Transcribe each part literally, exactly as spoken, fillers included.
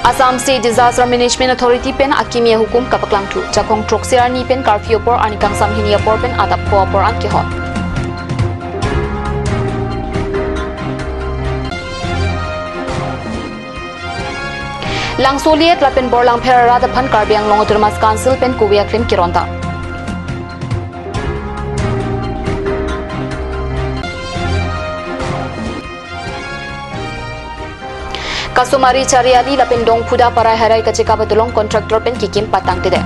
Assam State Disaster Management Authority pen akimi ahukum kapaklangthu. Jakhong throksi arni pen curfew apor, arni kangsam hini apor pen adap pho apor an kehot. Langsoliet lapen Borlangpher arat aphan Karbi Anglong Autonomous Council pen kove aklim kiron dam. Kasomari Chariali lapen Dongphuda Parai Harai kachekap adolong contractor pen kikim patang tede.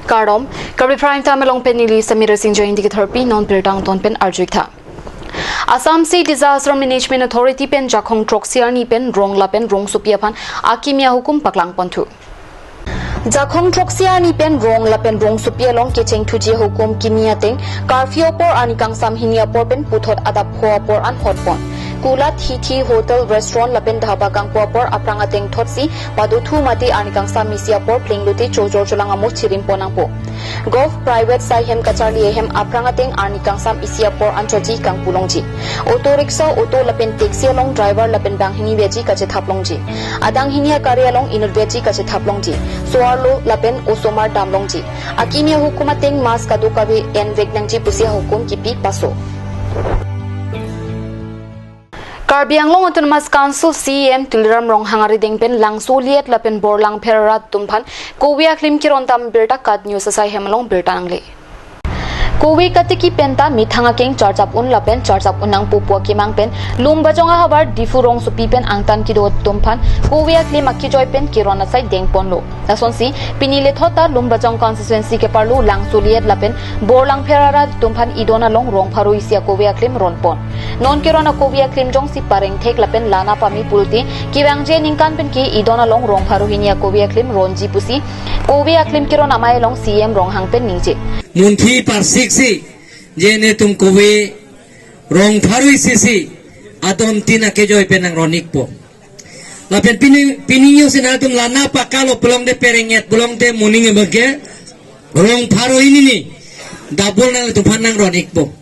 Kardom, Karbi Prime Time along pen neli Samira Singh Jain dikit harpi non birta angton pen arjuik tha. Assam State Disaster Management Authority pen Jakhong throksi arni pen rong lapen rongsopi aphan akimi ahukum paklang ponthu. Jakhong throksi arni pen rong lapen rongsopi along kechengthuji ahukum kimi ateng curfew apor, arni kangsam hini apor pen puthot adap pho apor an hot pon. Kulat, hithi, hotel, restaurant lapen dhaba kangpu apor aphrang ateng thotsi padothu mate arni kangsam isi apor plenglote chojor cholang amo chirim pon nangpo. Golf, private sai hem kacharli ahem aphrang ateng arni kangsam isi apor an choji kangpu longji. Auto rickshaw, auto lapen taxi along driver lapen banghini veji kachethap longji. Adanghini akari along inut veji kachethap longji. So-arlo lapen osomar dam longji. Akimi ahukum ateng mask kadokave envek nangji pusi ahukum kipi paso. Karbi Anglong Autonomous Council C E M Tuliram Ronghang arideng pen Langsoliet lapen Borlangpher arat atum aphan kove aklim kiron dam birta KAT News asai hem along birta nangle. Kove katiki penta methang akeng charjap un lapen charjap un nangpo pu akemang pen Lumbajong ahavar Diphu rongsopi pen angtan kedo atum aphan kove aklim akejoi pen kiron asai deng ponlo. Lasonsi, pini lethot ta Lumbajong constituency keparlo Langsoliet lapen Borlangpher arat atum aphan idon along rong pharo isi akove aklim ron pon. Non kiron akove aklim jongsi pareng thek lapen lana pame pulote kevangji aningkan pen ke idon along rong pharo hini akove aklim ronji pusi kove aklim kiron amei along C E M Ronghang pen ningje. Munthi parsik si, je netum kove rong pharo isi si adon tin akejoi pen nang ron ikpo. Lapen pini, pini yo si nangtum lana pakalo pulote, pereng et pulote moning abangke rong pharo hini ni double nangtum aphan nang ron ikpo.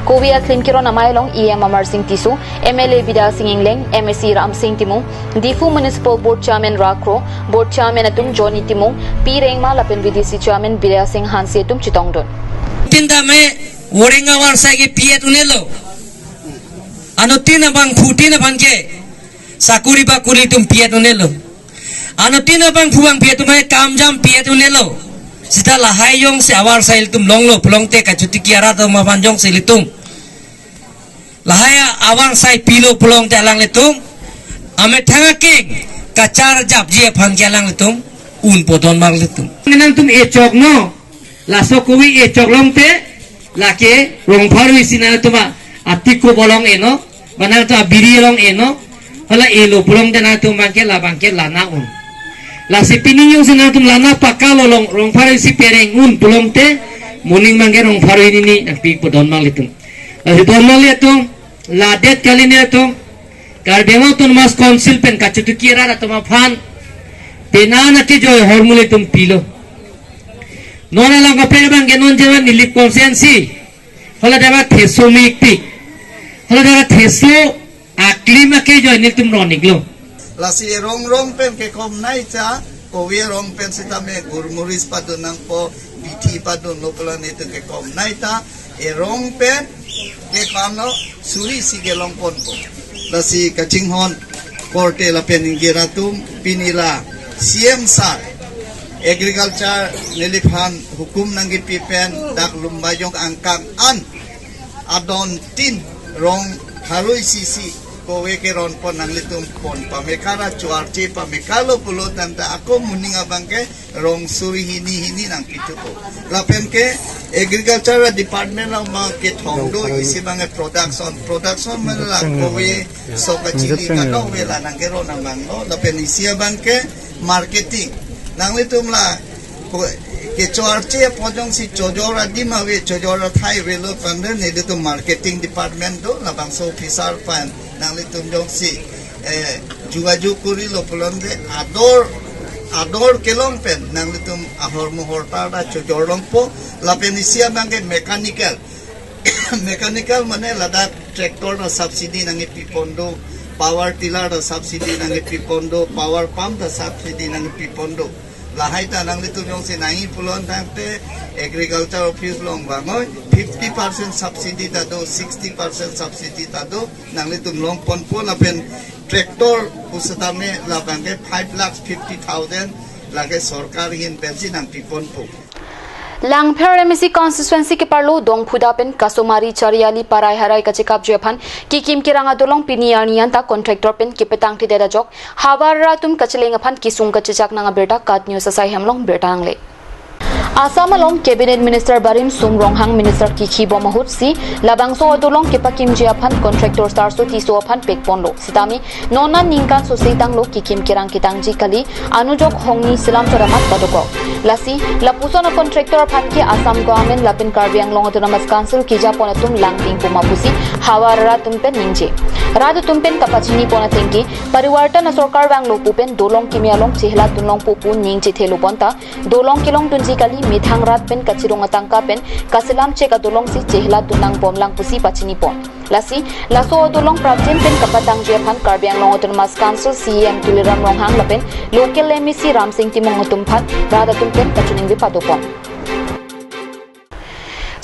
Kove aklim kiron amei along E M Amarsing Tisso, M L A Bidya Sing Engleng, M A C Ramsing Timung, Diphu Municipal Board Chairman Ra Kro, Board Chairman atum Johnny Timung, P Rengma lapen V D C Chairman Bidya Sing Hanse atum chetongdun. Tin dame, wareng avar sai ke pi-et unelo. Anuttin abangphu tin aphan ke sakuri bakuri atum pi-et unelo. Anuttin abangphu bangphi atum ai kam jam pi-et unelo. Seta lahai jongsi avar sai ilitum longlo pulote kachetiki arat atum aphan jongsi ilitum lahai avar sai pilo pulote alanglitum amethang akeng kacharjapji aphan ke alanglitum unpo don marlitum. Nangtum echok no. Laso kove echok longte, lake rong pharo isi nangtum atiko bolong eno, ba nangtum abiri along eno, hala elo pulote nangtum abangke la abangke lana un. Lasi pini jongsi nangtum lana pakalo along rong pharo isi pereng un pulote, moning abangke rong pharo hini ni nangpipo don marlitum. Lasi don marlitum, ladet kali nelitum, Karbi Anglong Autonomous Council pen kachetiki arat atum aphan, penang akejoi ahormu ilitum pilo. Non alang kaprek abangke non jema neli constituency. Hala daba theso mekpik. Hala daba theso aklim akejoi nelitum ron iklo. Lasi erong rong pen kekom nai ta, kove rong pen sitame gurmuris padun nangpo, bithi padunlo pulo netum kekom nai ta, erong pen kekom lo suri si kelong ponpo. Lasi kachinghon korte lapen ingjir atum pini la C M sir agriculture neliphan hukum nangkepi pen dak Lumbajong angkang an adon tin rong pharo isi si kove keron pon nanglitum pon pamekara chuarche pamekalo pulo tangte ako moning abangke rong suri hini hini nangpithupo. Lapen ke agriculture department along abangke thongdo isi abangke production. Production mane la kove so kachili kadokave la nangkeron abanglo. Lapen isi abangke marketing. Nanglitum la ko-, kechorche apot jongsi chojor adim ave, chojor athai avelo tangte nelitum marketing department do, labangso officer aphan nanglitum jongsi eh, jugajug kurilo pulote ador, ador kelong pen nanglitum ahormu hortar ta chojor longpo. Lapen isi abangke mechanical. Mechanical mane ladak Tractor ta subsidy nangkepipon do, power tiller ta subsidy nangkepipon do, power pump ta subsidy nangkepipon do. Lahai ta nanglitum jongsi nangji pulo tangte agriculture office along vangoi, fifty percent subsidy ta do, sixty percent subsidy ta do, nanglitum longponpo lapen tractor pusitame labangke five lakh fifty thousand lake sorkar ahin pensi nangpiponpo. Langpher M A C constituency keparlo Dongphuda pen Kasomari Chariali parai harai kachekapji aphan kekim kerang adolong pini arni anta contractor pen kepetangthedet ajok havar atum kacheleng aphan kesung kachechak nang abirta KAT News asai hem along birta nangle. Assam along Cabinet Minister barim Sum Ronghang Minister kikhibom ahut si labangso adolong kepakimji aphan contractor Saraswati Tisso aphan pekponlo. Sitame non an ningkan sose tanglo kekim kerang ketangji kali, anujok hongni selam chot amat padokok. Lasi lapuson a-contractor aphan ke Assam government lapen Karbi Anglong Autonomous Council kejapon atum langding puma pusi havar atum pen ningje. Rat atum pen kapachinipon ateng ke Parivartan asorkar vanglo pu pen dolong kimi along chehelat dunlongpo pu ning chethelo bonta, dolong kelongdunji kali methang rat pen kachirung atangka pen kaselam chek adolong si chehelat dun nangbomlang pusi pachinipon. Lasi laso adolong prapjin pen kapatangji aphan Karbi Anglong Autonomous Council C E M Tuliram Ronghang lapen local M A C Ramsing Timung atum aphan rat atum pen kachiningve padopon.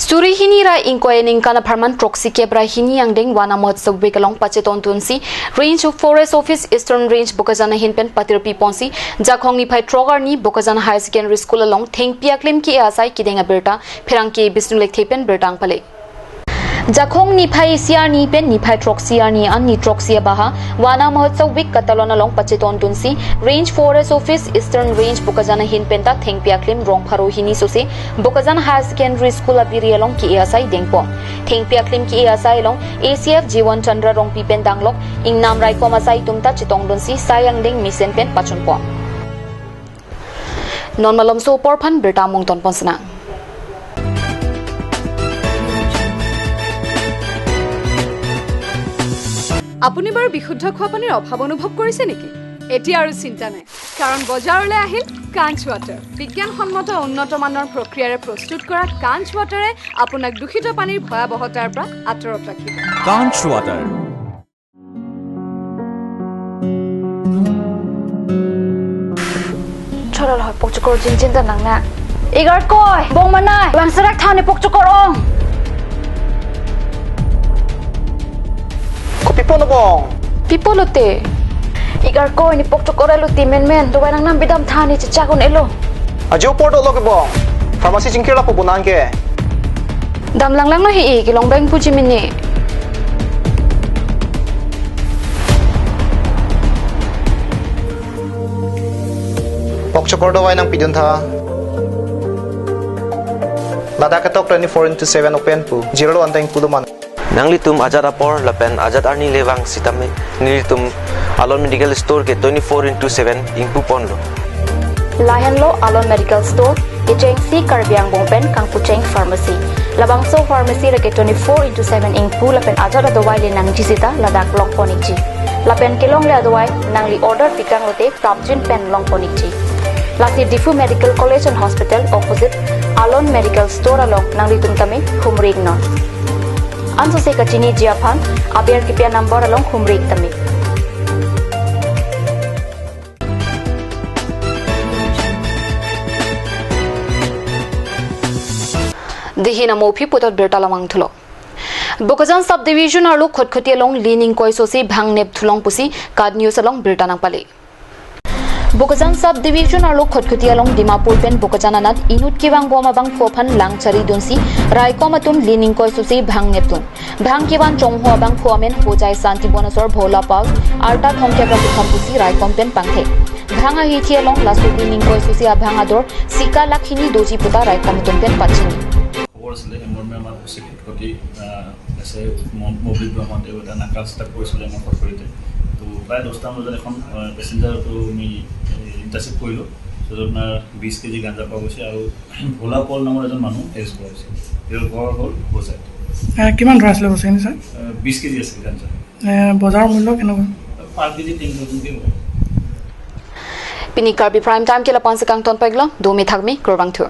Suri hini ra ingkoi aningkan apharman throksi kep ra hini angdeng Wana Mahotsav Week along pachetontun si Range of Forest Office Eastern Range Bokajan ahin pen patirpiponsi Jakhong niphai throk arni Bokajan Higher Secondary School along thengpi aklim ke asai kedeng abirta pherangke Bisnu Lekthe pen birta nangpale. Jakhong niphai isi arni pen niphai throksi arni an ni throksi abaha Wana Mahotsav Week katalon along pachetontun si Range Forest Office Eastern Range Bokajan ahin penta thengpi aklim rong pharo hini sose Bokajan Higher Secondary School abiri along ke asai dengpon. Thengpi aklim ke asai along A C F Jiwan Chandra Rongpi pen danglok ingnam raikom asai atum ta chetongdun si sai angdeng mesen pen pachunpon. Non malomso apor aphan birta mungton ponsina. আপুনি বাৰু বিশুদ্ধ খোৱা পানীৰ অভাৱ অনুভৱ কৰিছে নেকি? এতিয়া আৰু চিন্তা নাই, কাৰণ বজাৰলৈ আহিল কাঞ্চ ৱাটাৰ। বিজ্ঞানসন্মত উন্নত মানৰ প্ৰক্ৰিয়াৰে প্ৰস্তুত কৰা কাঞ্চ ৱাটাৰে আপোনাক দূষিত পানীৰ ভয়াৱহতাৰ পৰা আঁতৰত ৰাখিব। Kanch Water. Chorol hoi pokchokor jinjin ta nang na. Igar koi, bong manai, bang serak thani pokchokor ong. Kopi pon bong? Pipo lote. Igar koi ni pokchokor elo ti menmen, dovai nangnam bidam thani chechak un-elo. Ajo por dolo ke bong. Pharmacy chingkir lapu bonang ke. Dam langlang no hi-i, kelong beng puji mini. Pokchokor dovai nangpidun tha. Ladak ketok twenty-four into seven open pu. Zero one time pu do man. Nanglitum ajat apor lapen ajat arni le vang sitame nelitum Alon Medical Store ke twenty-four into seven ingpu ponlo. Lahenlo Alon Medical Store, kechengsi Karbi Angbong pen kangpucheng pharmacy. Labangso pharmacy lake twenty-four into seven ingpu lapen ajat adovai le nangji sita ladak longpon ikji. Lapen kelongle adovai nangli order pikang lote prapjin pen longpon ikji. Lasi Diphu Medical College and Hospital opposite Alon Medical Store along nanglitum tame humri iknon. Ansose kachiniji aphan aber kipi a-number along humri ik tame. Dei hini mo aphi puthot birta lamang thulo. Bokajan Subdivision arlo Khatkhati along li ningkoi sose bhang nep thulong pusi KAT News along birta nangpale. Bokajan Subdivision arlo Khatkhati along Dimapur pen Bokajan anat inut kevangbom abangphu aphan lang charidunsi raikom atum li ningkoi sose bhang nepdun. Bhang kevan chongho abangphu amen Hojai Santi Boneswar Bhola Pal arta thomkep ra kethom pusi raikom pen pangthek. Bhang ahithi along laso li ningkoi sose abhang ador sika lakh hini doji puta raikom atum pen pachini. খবৰ আছিলে, এমৰমে আমাৰ অচি ক্ষেত্ৰতে, আহ, আছে ম-, মৌবলিত ব্ৰহ্মত তেওঁ এটা নাকা ষ্টাৰ্ট কৰিছিলে আমাৰ ফটকৰিতে। তো প্ৰায় দহটামান বজাত এখন, আহ, পেচেঞ্জাৰটো আমি, এ, ইণ্টাৰচেপ্ট কৰিলোঁ। তো য'ত আপোনাৰ বিশ কেজি গাঞ্জা পোৱা গৈছে আৰু ভোলা পল নামৰ এজন মানুহ এৰেষ্ট কৰা হৈছে। তেওঁৰ ঘৰ হ'ল হোজাই। এ, কিমান ধৰা আছিলে বস্তুখিনি, ছাৰ? আহ, বিশ কেজি আছিল গাঞ্জা। এ, বজাৰ মূল্য কেনেকুৱা? পাৰ কেজি টেন থাউজেণ্ডকৈ হ'ব। Pini Karbi Prime Time ke lapu-an si kangton pek lo, dumi thakmi, kurvangthu.